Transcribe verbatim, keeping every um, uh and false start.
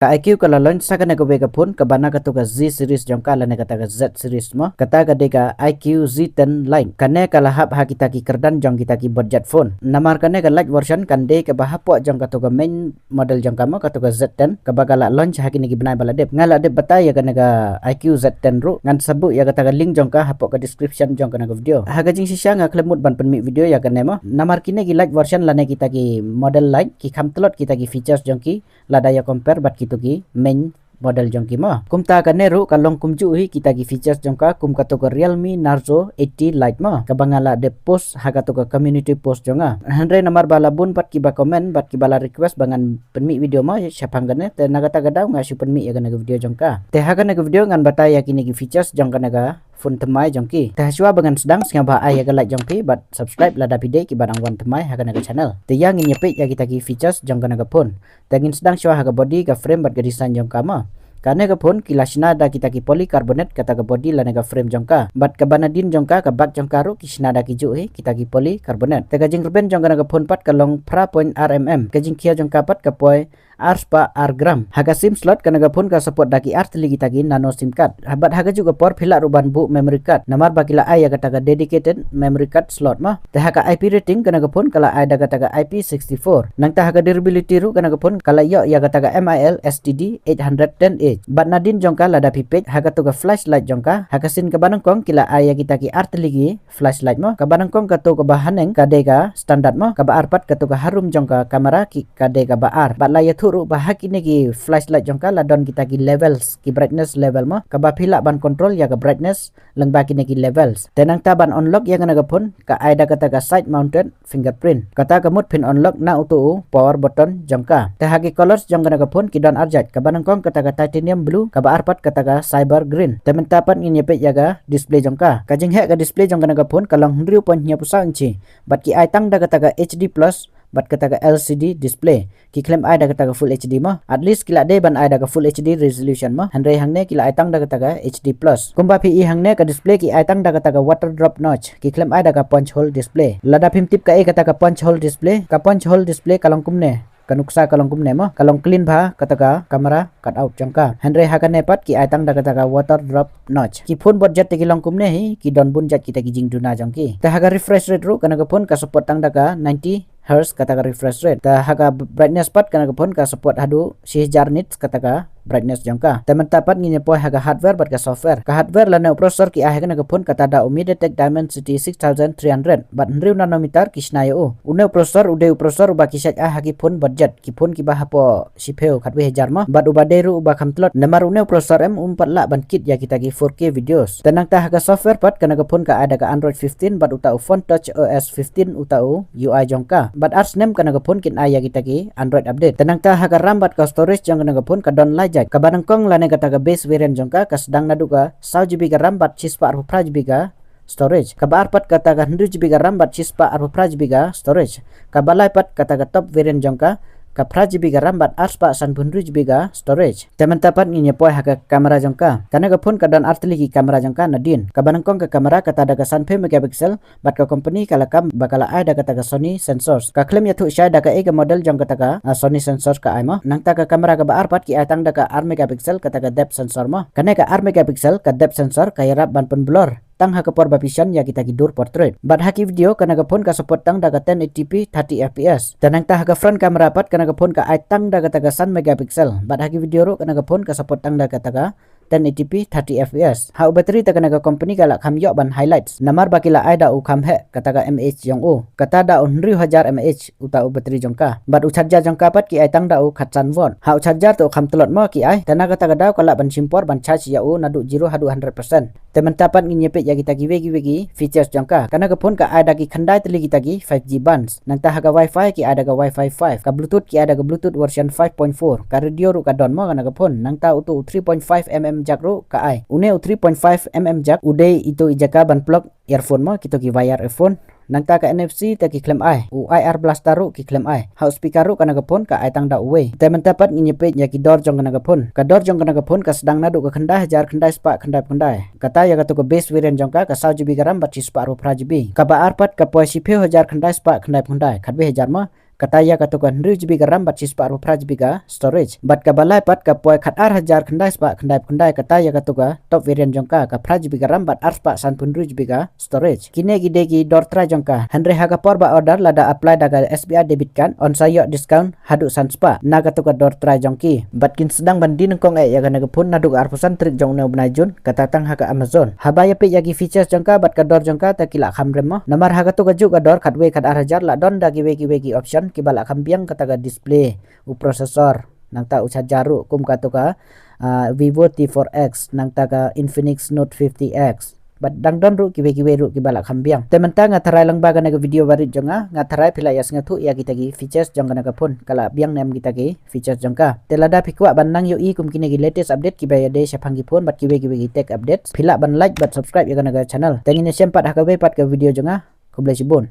Ka I Q ka la launch sa kane kawei ka phone kaba na kato ka Z series jong ka lane kata ka Z series mo. Kata ka dei ka I Q Z ten Lite. Kane ka la hap ha kita ki kyrdan jong kita ki budget phone. Namar kane ka lite version kan dei kaba hapoh jong kato ka main model jong ka mo, kato ka Z ten, kaba ka la launch ha kine ki bnai ba la dep. Nga la dep batai ïa kane ka I Q Z ten ruh, ngan sa buh ïa kata ka link jong ka hapoh ka description jong kane ka video. Ha ka jingshisha nga khlem mut ban pynmih video ïa kane mo. Namar kine ki lite version lane kita ki model lite ki kham tlot kita ki features jong ki lada ïa compare bad kito ki main model jong ki mo. Kumta kane ruh ka long kumjuh hi kita ki features jong ka kum kato ka Realme Narzo eighty Lite mo, kaba nga la dep post ha kato ka community post jong nga. Hynrei namar ba la bun pat kiba comment bad kiba la request ba ngan pynmih video mo shaphang kane, te na kata ka daw nga shu pynmih ïa kane ka video jong ka. Te ha kane ka video ngan batai ïa kine ki features jong kane ka phone thymmai jong ki. Te hashwa ba ngan sdang, sngewbha ai ïa ka like jong phi bad subscribe lada phi dei kiba dang wan thymmai ha kane ka channel. Te ïa ngin ïa peit ïa kita ki features jong kane ka phone. Te ngin sdang shwa ha ka body, ka frame bad ka design jong ka mo. Kane ka phone ki la shna da kita ki polycarbonate kata ka body lane ka frame jong ka. Bad kaba nadien jong ka, ka back jong ka ruh ki shna da kijuh hi kita ki polycarbonate. Te ka jingrben jong kane ka phone pat ka long phra point ar mm. Ka jingkhia jong ka pat ka poi ar spah ar gram. Ha ka SIM slot kane ka phone ka support da ki ar tylli kita ki nano SIM card. Ha, bad ha kajuh ka por phi lah ruh ban buh memory card namar ba ki la ai ïa kata ka dedicated memory card slot mo. Te ha ka I P rating kane ka phone ka la ai da kata ka I P sixty-four. Nangta ha ka durability ruh kane ka phone ka la ïoh ïa kata ka MIL S T D eight hundred ten H. Bad nadien jong ka lada phi peit ha kato ka flashlight jong ka, ha ka sien kaba nyngkong ki la ai ïa kita ki ar tylli ki flashlight mo. Kaba nyngkong kato kaba haneng ka dei ka standard mo. Kaba ar pat kato ka harum jong ka camera ki ka dei kaba ar. Bad la ïathuh ruh ba ha kine ki flashlight jong ka la don kita ki levels, ki brightness level mo, kaba phi lah ban control ïa ka brightness lyngba kine ki levels. Te nangta ban unlock ïa kane ka phone ka ai da kata ka side mounted fingerprint. Kata ka mut phin unlock na uto u power button jong ka. Te ha ki colors jong kane ka phone ki don ar jait, kaba nyngkong kata ka titanium blue, kaba ar pat kata ka cyber green. Te mynta pat ngin ïa peit ïa ka display jong ka. Ka jingheh ka display jong kane ka phone ka long hynriew point hynñiewphew saw inchi. Bad ki ai tang da kata ka H D plus bad kata ka L C D display. Ki khlem ai da kata ka full H D mo. At least ki la dei ban ai da ka full H D resolution mo. Hynrei hangne ki la ai tang da kata ka H D plus. Kumba phi i hangne ka display ki ai tang da kata ka water drop notch. Ki khlem ai da ka punch hole display. Lada phim tip kaei kata ka punch hole display, ka punch hole display ka long kumne. Ka nuksa ka long kumne mo. Ka long clean bha kata ka camera cutout jong ka. Hynrei ha kane pat ki ai tang da kata ka water drop notch. Ki phone budget te ki long kumne hi ki don bun jait kita ki jingduna jong ki. Te ha ka refresh rate ruh kane ka phone ka support tang da ka ninety hertz kata ka refresh rate. Te ha ka brightness pat kane ka phone ka support haduh shi hajar nits kata ka brightness jong ka. Te mynta pat ngin ïa poi ha ka hardware bad ka software. Ka hardware lane u processor ki ai ha kane ka phone kata da u MediaTek Dimensity six thousand three hundred bad hynriew nanometer ki shna ïa u. Une u processor u dei u processor uba ki shait ai ha ki phone budget, ki phone kiba hapoh shiphew khatwei hajar mo, bad uba dei ruh uba kham tlot. Namar une u processor em um pat lah ban kit ïa kita ki four K videos. Te nangta ha ka software pat kane ka phone ka ai da ka Android fifteen bad uta u PhoneTouchOS fifteen uta u U I jong ka. Bad ar snem kane ka phone kin ai ïa kita ki Android update. Te nangta ha ka RAM bad ka storage jong kane ka phone ka don lai jait. Kaba nyngkong lane kata ka base variant jong ka ka sdang naduh ka saw G B ka RAM bad shispah arphew phra G B ka storage. Kaba ar pat kata ka hynriew G B ka RAM bad shispah arphew phra G B ka storage. Kaba lai pat kata ka top variant jong ka, ka phra G B ka RAM bad arspah sanphew hynriew G B ka storage. Te mynta pat ngin ïa poi ha ka camera jong ka. Kane ka phone ka don ar tylli ki camera jong ka nadien. Kaba nyngkong ka camera kata da ka sanphew megapixel, bad ka company ka la kam ba ka la ai da kata ka Sony sensors. Ka khlem ïathuh shai da kaei ka model jong kata ka, ah, Sony sensors ka ai mo. Nangta ka camera kaba ar pat ki ai tang da ka ar megapixel kata ka depth sensor mo. Kane ka ar megapixel ka depth sensor ka ïarap ban pynblur tang ha ka por ba phi shon ïa kita ki dur portrait. Bad ha ki video kane ka phone ka support tang da ka ten eighty p thirty F P S. Te nangta ha ka front camera pat kane ka phone ka ai tang da kata ka san megapixel. Bad ha ki video ruh kane ka phone ka support tang da kata ka ten eighty p thirty F P S. Ha u battery te kane ka company ka la kham ïoh ban highlights namar ba ki la ai da u kham heh kata ka mAh jong u. Kata da u hynriew hajar mAh uta u battery jong ka. Bad u charger jong ka pat ki ai tang da u khatsan watt. Ha u charger te u kham tlot mo ki ai. Te na kata ka daw ka lah ban shim por ban charge ïa u naduh zero haduh hundred percent. Te mynta pat ngin ïa peit ïa kita kiwei kiwei ki features jong ka. Kane ka phone ka ai da ki khyndai tylli kita ki five G bands. Nangta ha ka Wi-Fi ki ai da ka Wi-Fi five. Ka Bluetooth ki ai da ka Bluetooth version five point four. Ka radio ruh ka don mo kane ka phone. Nangta uto u three point five mm jack ruh ka ai. Une u three point five mm jack u dei ito i jaka ban plug earphone mo, kito ki wire earphone. Nangta ka N F C te ki khlem ai. U I R blaster ruh ki khlem ai. Ha u speaker ruh kane ka phone ka ai tang da uwei. Te mynta pat ngin ïa peit ïa ki dor jong kane ka phone. Ka dor jong kane ka phone ka sdang naduh ka khyndai hajar khyndai spah khyndaiphew khyndai. Kata ïa kato ka base variant jong ka ka saw G B ka RAM bad shispah arphew phra G B. Kaba ar pat ka poi shiphew hajar khyndai spah khyndaiphew khyndai, khatwei hajar mo. Kata ïa katu ka hynriew GB ka RAM bad shispah arphew phra GB ka storage. Bad kaba lai pat ka poi khat ar hajar khyndai spah khyndai phew khyndai, kata ïa katu ka top variant jong ka, ka phra GB ka RAM bad arspah sanphew hynriew GB ka storage. Kine ki dei ki dor trai jong ka. Hynrei ha ka por ba order, lada apply da ka S B I debit card, yn sa ïoh discount haduh san spah na katu ka dor trai jong ki. Bad kin sdang ban die nyngkong eh ïa kane ka phone naduh ka arphew san tarik jong une u bnai June, kata tang ha ka Amazon. Haba ïa peit ïa ki features jong ka bad ka dor jong ka, te ki la kham rem mo. Namar ha katu ka juh ka dor khatwei khat ar hajar la don da kiwei kiwei ki option kiba la kham biang, kata ka display, u processor, nangta u charger ruh, kum katu ka, ah, Vivo T four X, nangta ka Infinix Note fifty X. Bad dang don ruh kiwei kiwei ruh kiba la kham biang. Te mynta nga tharai lyngba kane ka video barit jong nga, nga tharai phi la ïa sngewthuh ïa kita ki features jong kane ka phone, ka la biang ne em kita ki features jong ka. Te lada phi kwah ban nang ïohi kum kine ki latest update kiba ïadei shaphang ki phone bad kiwei kiwei ki tech updates, phi lah ban like bad subscribe ïa kane ka channel. Te ngin ïashem pat ha kawei pat ka video jong nga. Khublei shibun.